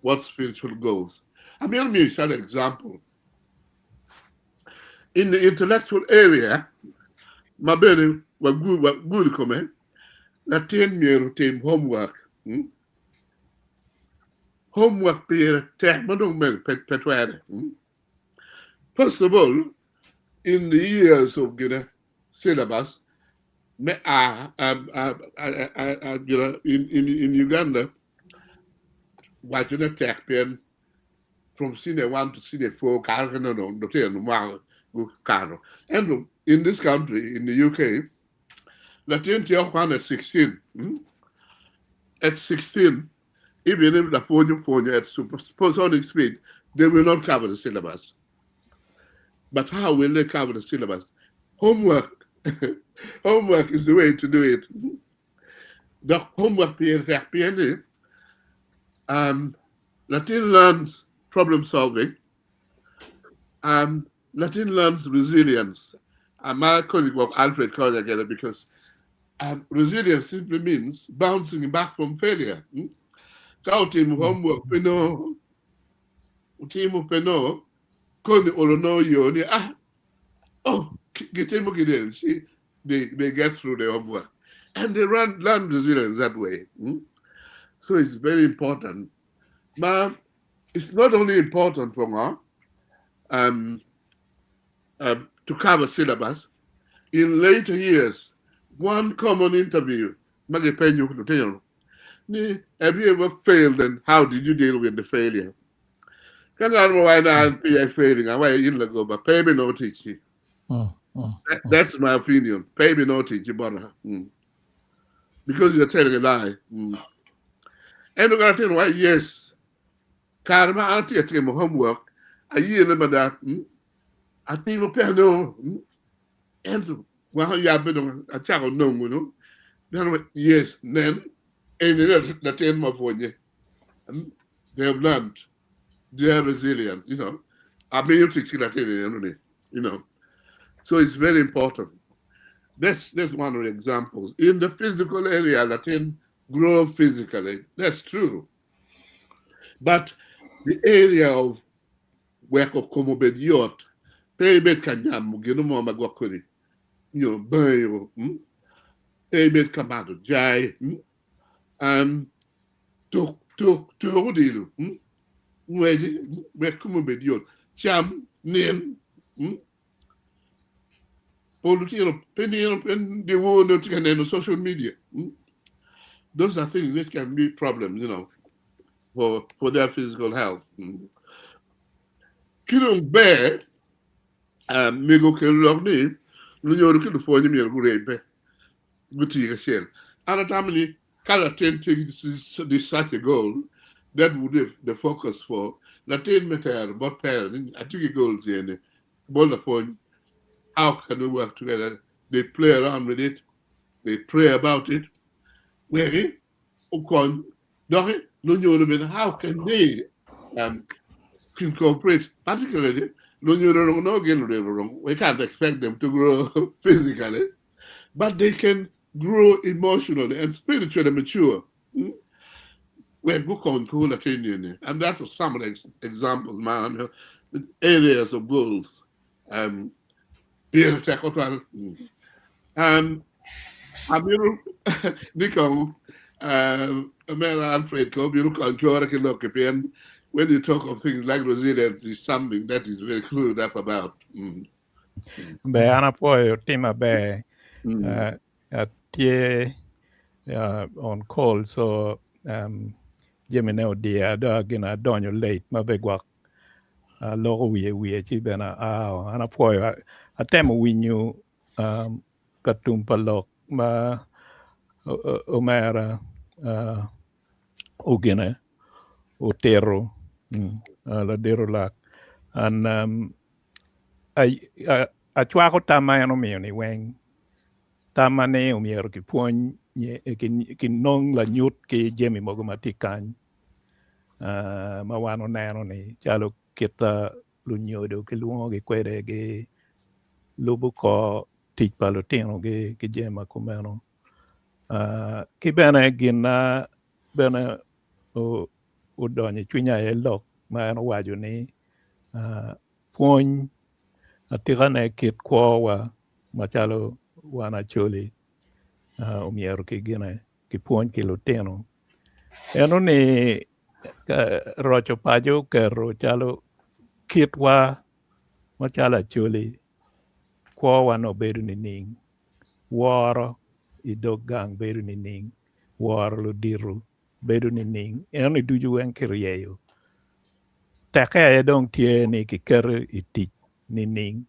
What spiritual goals? I mean, let me show an example. In the intellectual area, ma bene wagur kome, latin myero tim homework. Homework pire tek ma dong mego pe twere. First of all, in the years of gina syllabus, me a, in Uganda, waco ne tek pien from senior 1 to senior 4 kare no no lutino mwaka gukato. And in this country, in the UK, latin tye kwan at 16. At 16, even if lapwony pwonyo at supersonic speed, they will not cover the syllabus. But how will they cover the syllabus? Homework. Homework is the way to do it. The homework pien latin learns problem solving. Latin learns resilience. My colleague of Alfred Konya because resilience simply means bouncing back from failure. Ka otimo homework pe no, otimo pe no, koni olo no yo ni ah, oh, gitimo gidel. See, they get through the homework. And they learn resilience that way. So it's very important. But it's not only important for now to cover syllabus. In later years, one common interview, ma gipenyo lutino. Ni have you ever failed and how did you deal with the failure? Ka ngat mo waco ni an peya failing, awaco in lagoba, pe ibinongo ticci. That's my opinion. Pe ibinongo ticci bota. Because you're telling a lie. Ento ka latin waco yes, kare ma an atye ka timo homework, ayele mada, atimo pe anongo. Ento wang oyabbe dong acako nongo no. Then yes, nen eni latin ma pwonye. They have learned. They are resilient, you know. Amiyo tic ki latin eno ni, you know. So it's very important. That's one of the examples. In the physical area, latin grow physically. That's true. But the area of weko kom obed yot, pe ibed ka nyamo gino mo ma gwok kodi nyo bayo, pe ibed ka mato jai, tuk tuk tuk odilo, ngweci wek komi obed yot, cam, nin, pol lutino pe nino pe dyewor nongo tye ka neno social media. Those are things which can be problems, you know, for their physical health. Ki dong ber, mego okelo lok ni lunyodo ki lupwonye myero guribbe guti kacel. An atamo ni ka latin tye ki this such a goal, that would be the focus for latin me tero bot parent ni atye ki goals eni bot lapwony how can we work together they play around with it they pray about it weki okony doki lunyodo bene how can they incorporate particularly lunyodo dong nongo gin lutino dong we can't expect them to grow physically but they can grow emotionally and spiritually mature wek gukony kor latin eni and that was some of the examples ma areas of goals um, pire tek otwal um, amito ni kong Omera Alfred ko obino kony kore ki lok-ki pien when you talk of things like resilience is something that is very clued up about. Ber an apwoyo tim maber atye on call so jami ne odiya dong gin adonyo late ma bene gwok aloko wiye wiye ci bene aa an apwoyo atemo winyo ka tum pa lok ma omera ogine otito ladit olak and acwako tam ma en omiyo ni weng tamma ni omyero kipwony kinong lanyut ki jami mogo ma tye kany ma wan oneno ni calo kit lunyodo kilwongogi kwede gilubo kor tic pa lutinogi ki jami ma kumeno. Ki bene gin ma bene odonyo i cwinya aye lok ma en owaco ni pwony atikane kit kwowa macalo wan Acholi omyero ki gine kipwony ki lutino. Eno ni roco paco oketo calo kitwa macalo Acholi kwowa nongo bedo nining? Woro i dog gang bedo nining? Woro ludito bedo nining? Eno-ni ducu weng kiryeyo. Tekke aye dong tye ni kiketo i tic nining?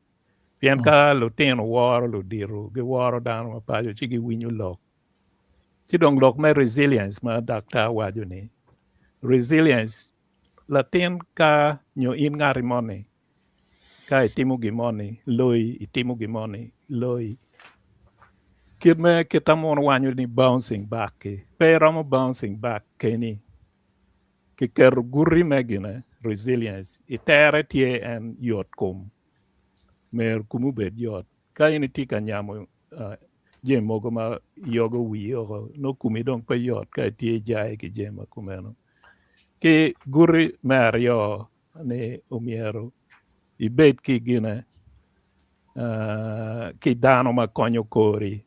Pien ka lutino woro ludito, giworo dano ma paco ci giwinyo lok. Ci dong lok me resilience ma daktar waco ni, resilience latin ka nyo in ngati moni ka itimo gin moni loyi, itimo gin moni loyi. Kit me kita mono wanyo ni bouncing back ki pe iromo bouncing back keni. Kiketo guti me gine resilience itere tye en yot kom myero komi obed yot. Ka in itye ka nyamo jami mogo ma yogo wii oko nongo komi dong pe yot ka itye ijaye ki jami ma kumeno. Ki guti me aryo ni omyero ibed ki gine ki dano ma konyo kori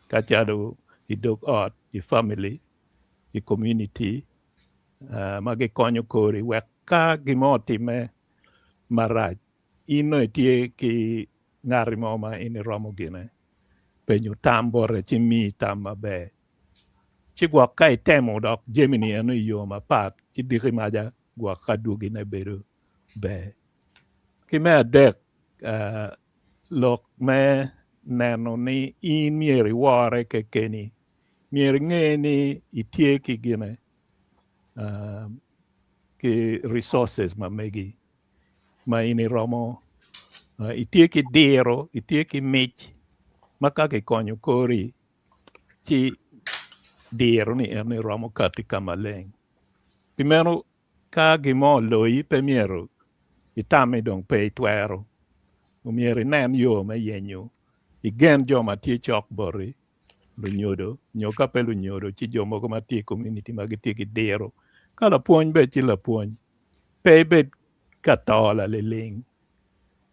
ka calo i dog ot, i family, i community ma gikonyo kori wek ka gin mo otimme marac in nongo itye ki ngati mo ma in iromo gine penyo tam bote ci miyi tam maber. Ci gwok ka itemo dok jami-ni eno i yo mapat, ci diki maca gwok adwogine bedo ber. Ki me adek, lok me neno ni in myero iwore kekeni. Myero inge ni itye ki gine, ki resources ma megi ma in iromo, itye ki diro, itye ki mic ma ka kikonyo kori ci diro ni eno iromo kati ka maleng. Pi meno ka gin mo oloyi pe myero itam ni dong pe itwero. Omyero inen yo me yenyo igen jo ma tye cok boti, lunyodo nyo ka pe lunyodo ci jo mogo ma tye i komuniti ma gitye ki diro. Ka lapwony bed ci lapwony. Pe ibed ka to laliling.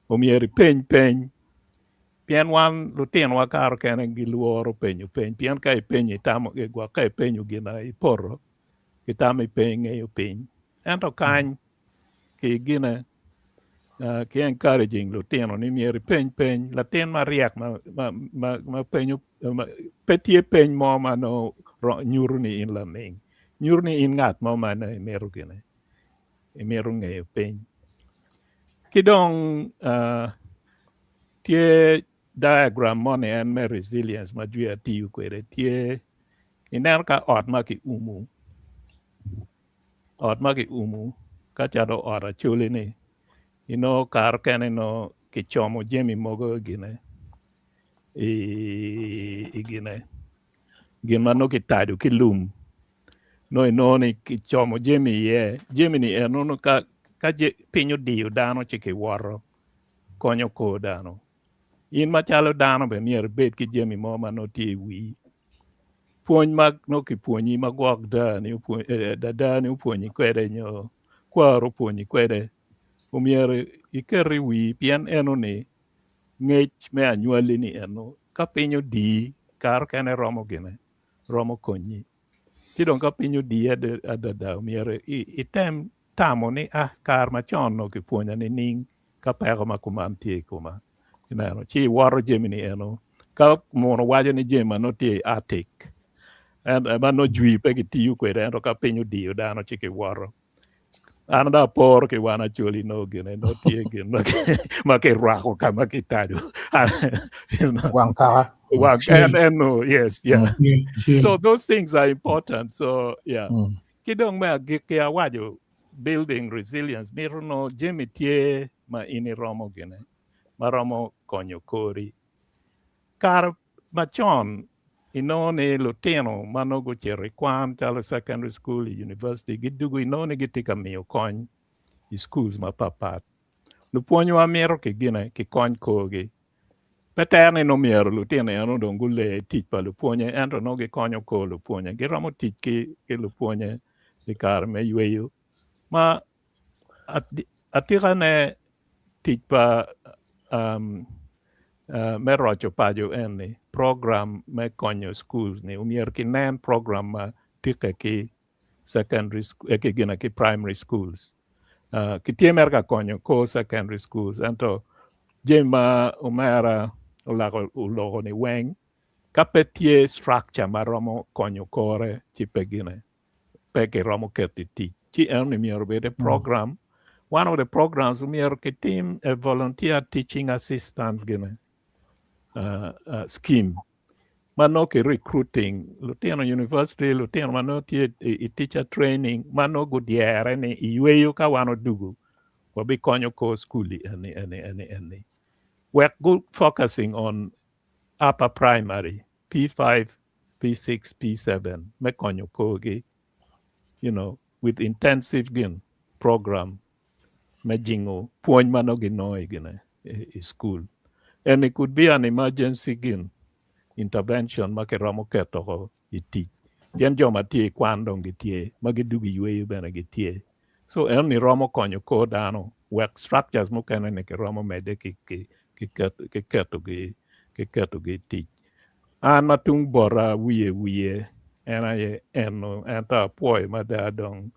Omyero ipeny peny pien wan lutinowa kare okene gilworo penyo peny pien ka ipenyo itamo gwok ka ipenyo gin ma ipoto itamo ni pe ingeyo piny ento kany ki gine ki encouraging lutino ni myero ipeny peny latin maryek ma penyo pe tye peny mo ma nongo nyuto ni in laming nyuto ni in ngat mo ma nongo imito gine imito ngeyo piny. Ki dong tye diagram moni en me resilience ma jwi atiyo kwede tye ineno ka ot ma kiumo ot ma kiumo ka calo ot acholi ni inongo kare okene nongo kicomo jami mogo i gine i gine gin ma nongo kitado ki lum nongo inongo ni kicomo jami iye jami-ni eno nongo ka piny odiyo dano ci kiwoto konyo kor dano. In macalo dano bene myero ibed ki jami mo ma nongo tye i wii. Pwony ma nongo kipwonyi ma gwok dadani opwonyi kwede nyo kwaro opwonyi kwede omyero iket i wii pien enoni ngec me anywali ni eno ka piny odii kare okene romo gine romo konyi. Ci dong ka piny odii adada myero item tamo ni ah kare macon onongo kipwonya nining ka peko ma kuman tye i koma ineno ci iwoto jami ni eno ka muno waco ni jami ma nongo tye i attic ma nongo jwi pe kitiyo kwede ento ka piny odiyo dano ci kiwoto an dong aporo ki wan Acholi nongo gine nongo tye gin ma kirwako ka ma kitado Wang kaka. Wang en eno yes yeah so those things are important so yeah ki dong me agikki awaco building resilience mito nongo jami tye ma in iromo gine ma romo konyo kori Kare macon inongo ni lutino ma nongo gucito i kwan calo secondary school, i university gidugo inongo ni gitye ka miyo kony i schools mapatpat. Lupwonywa mito ki gine ki kony korgi. Pe tere ni nongo myero lutino eno dong gule tic pa lupwonye ento nongo gikonyo kor lupwonye. Giromo tic ki lupwonye i kare me yweyo ma Atikane tic pa me roco paco eni program me konyo schools ni myero kinen program ma tike ki secondary ki gine ki primary schools kitye mere ka konyo kor secondary schools ento jami ma omera oloko ni weng ka pe tye structure ma romo konyo kore ci pe gine pe kiromo keto i tic ci enoni myero obed e program one of the programs myero kitim a volunteer teaching assistant gine uh, uh, scheme ma nongo ki recruiting lutino university lutino ma nongo tye i teacher training ma nongo gudyere ni i yweyo ka wan odugu wabikonyo kor skul eni eni eni eni wek gu focusing on upper primary P5 P6, P7 me konyo korgi you know, with intensive gin program me jingo pwony ma nongo ginongo i gine i school. And it could be an emergency gin intervention ma kiromo keto ko i tic. Pien jo ma tye i kwan dong gitye, ma gidugo i yweyo bene gitye. So enoni romo konyo kor dano wek structures mukene ni kiromo medde ki, ki, ki, ki ketogi ki ketogi i tic. An ma tung bota wiye wiye en aye eno ento apwoyo mada dong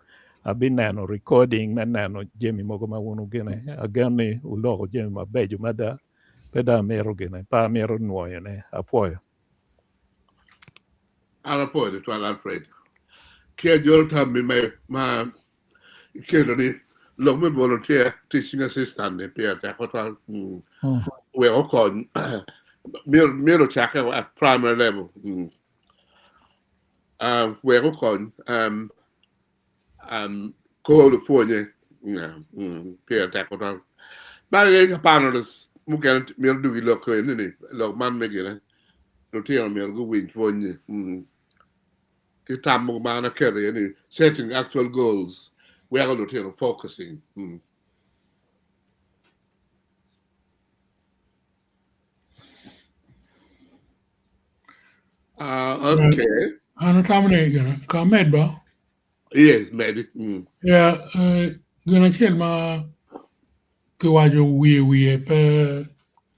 abineno recording me neno jami mogo ma wun wugine agen ni wuloko jami mabeco mada pe dong amito gine pe amito nwoyone apwoyo. An apwoyo tutwal Alfred ki ajolo tammi ma ikelo ni lok me volunteer teaching assistant ni pire tek tutwal wek okony myero ocakke at primary level wek okony kor lupwonye pire tek tutwal. Man aye ka panelists mukene myero dwogi lok eni ni lok man me gine lutino myero guwinj pwony-nyi ki tam mogo ma an aketo iye ni setting actual goals weko lutino focusing. Okay. An atamo ni gin ka amed ba? Yes, medi. Mm. Yeah, gin acel ma kiwaco wiye wiye pe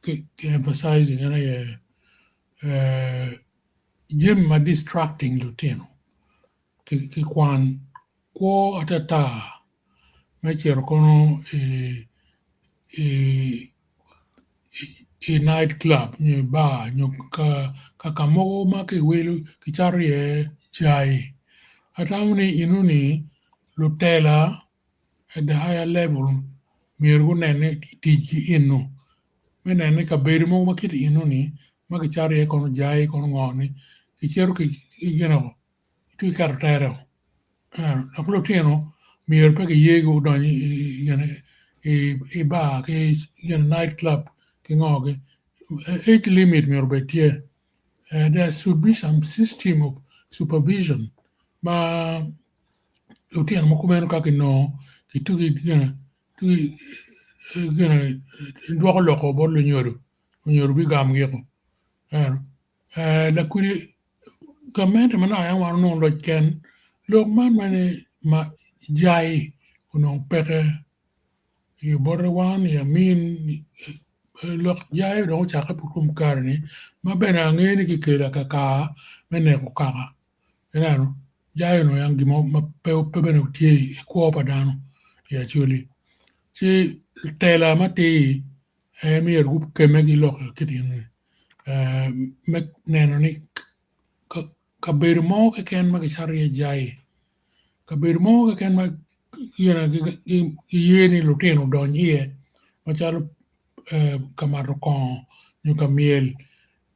ki emphasizing en aye jami ma distracting lutino ki kwan kwo atata me cito kono i i night club nyo i bar nyo ka ka mogo ma kiwilo kicato iye cai. Atamo ni enoni lutela at the higher level myero gunen ni ticgi eno me neno ni kabedo mogo ma kiti enoni ma kicato iye kono jai kono ngo ni kicito ki gino ki keto tere Dok lutino myero pe kiyegi odony i bar ki night club ki ngo-gi. Age limit myero obed tye. There should be some system of supervision ma lutino ma kumeno ka kinongo kitugi dwoko loko bot lunyodo, lunyodo bigamo giko. Lakwidi gamente manok aye wan onongo loc ken lok man mene ma jai onongo peke i bote wan i amin lok jai dong ocakke pud kom kare ni ma bene angeyo ni kikelo akaka me neko kaka ineno jai onongo en gin mo ma pe bene tye i kwo pa dano i Acholi ci tela matir aye myero gukemme ki lok kit eni me neno ni kabedo mo keken ma kicato iye jai, kabedo mo keken ma kiye ni lutino odony iye macalo ka mato kongo nyo ka myel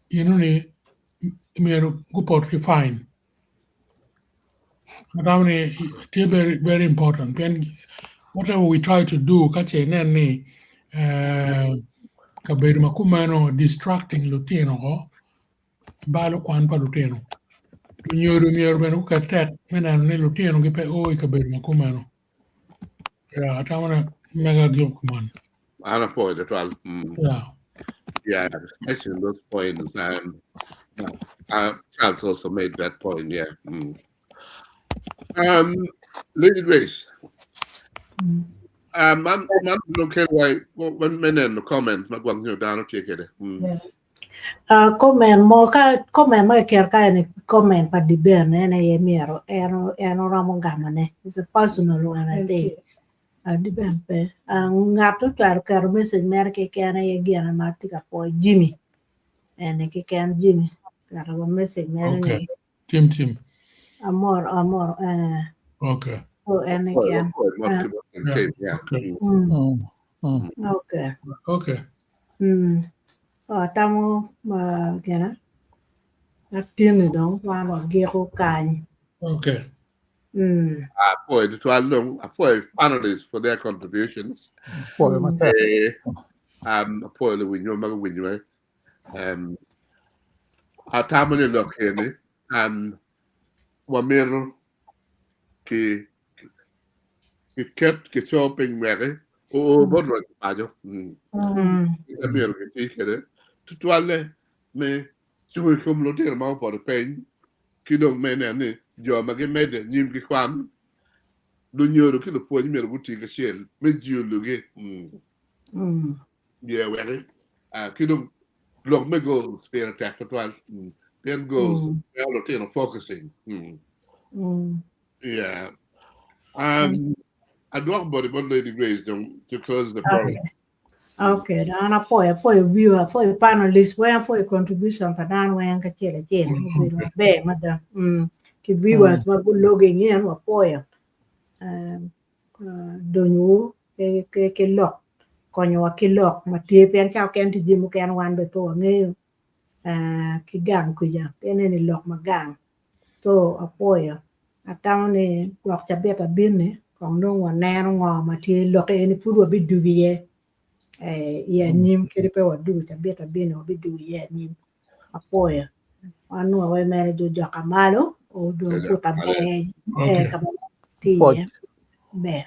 enoni myero gupot ki fine. Atamo ni tye very very important pien whatever we try to do ka ce inen ni kabedo ma kumeno distracting lutino ko balo kwan pa lutino lunyodo myero bene guket tek me neno ni lutino gi pe o i kabedo ma kumeno yeah atamo ni mega agiko kuman. An apwoyo tutwal. Yeah. Yeah, actually those points. Charles also made that point, yeah. Lady Grace. Man man loke wai me neno comment ma gwang nyo dano tye kede. Comment mo ka comment ma kiketo ka eni comment pa Diben en aye myero en en oromo gamone. It's a personal one I think. Diben pe. Ngat ocwalo keto message mere keken aye gin ma atye ka pwoyo Jimmy. Eni keken Jimmy oketo wa message mere Okay. ni Tim tim. amoro amoro eh Okay. so en keken. Apwoyo Yeah. Tim, yeah. Okay. Mm. Mm. Okay. Okay. Mm. Oh, atamo ma gina atinni dong wan wagiko kany. Okay. Mm. Apwoyo tutwal dong apwoyo panelists for their contributions. Apwoyo matek. Eh, apwoyo luwinywa ma guwinyo um, atamo ni lok eni um, wamito ki kiket kico piny weki oo bot roc paco mm. Mm. myero kiti kwede tutwalle me cungo i kom lutino ma opoto piny ki dong me neno ni jo ma gimedde nyim ki kwan lunyodo ki lupwony myero guti kacel me jiologi mm. Mm. Yeah, weki ki dong lok me goals pire tek tutwal mm. Pien goals Mm. weko lutino focusing mm. Mm. Yeah. Adwoko boti bot Lady Grace dong to close the program. Okay. Okay, dano apwoyo, apwoyo viewer, apwoyo panelist weng, apwoyo contribution pa dano weng kacel acel. Obedo maber mada. Mm. Ki viewers ma guloging in wapwoyo. Um, uh, donywu ki, ki, ki lok, konyowa ki lok ma tye pien ca okene tye jami mukene wan bene pe wangeyo uh, ki gang kuca pien eni lok ma gang. So apwoyo. Atamo ni gwok cabit abin-ni kong dong waneno ngo ma tye lok eni pud wabidugo iye eh, i anyim kadi pe wadugo cabit abin-ni wabidugo iye anyim. Apwoyo. Wan nongo wa mere jo joka malo odong puta ber eh, Okay. ka ma tye Pwoc. iye ber.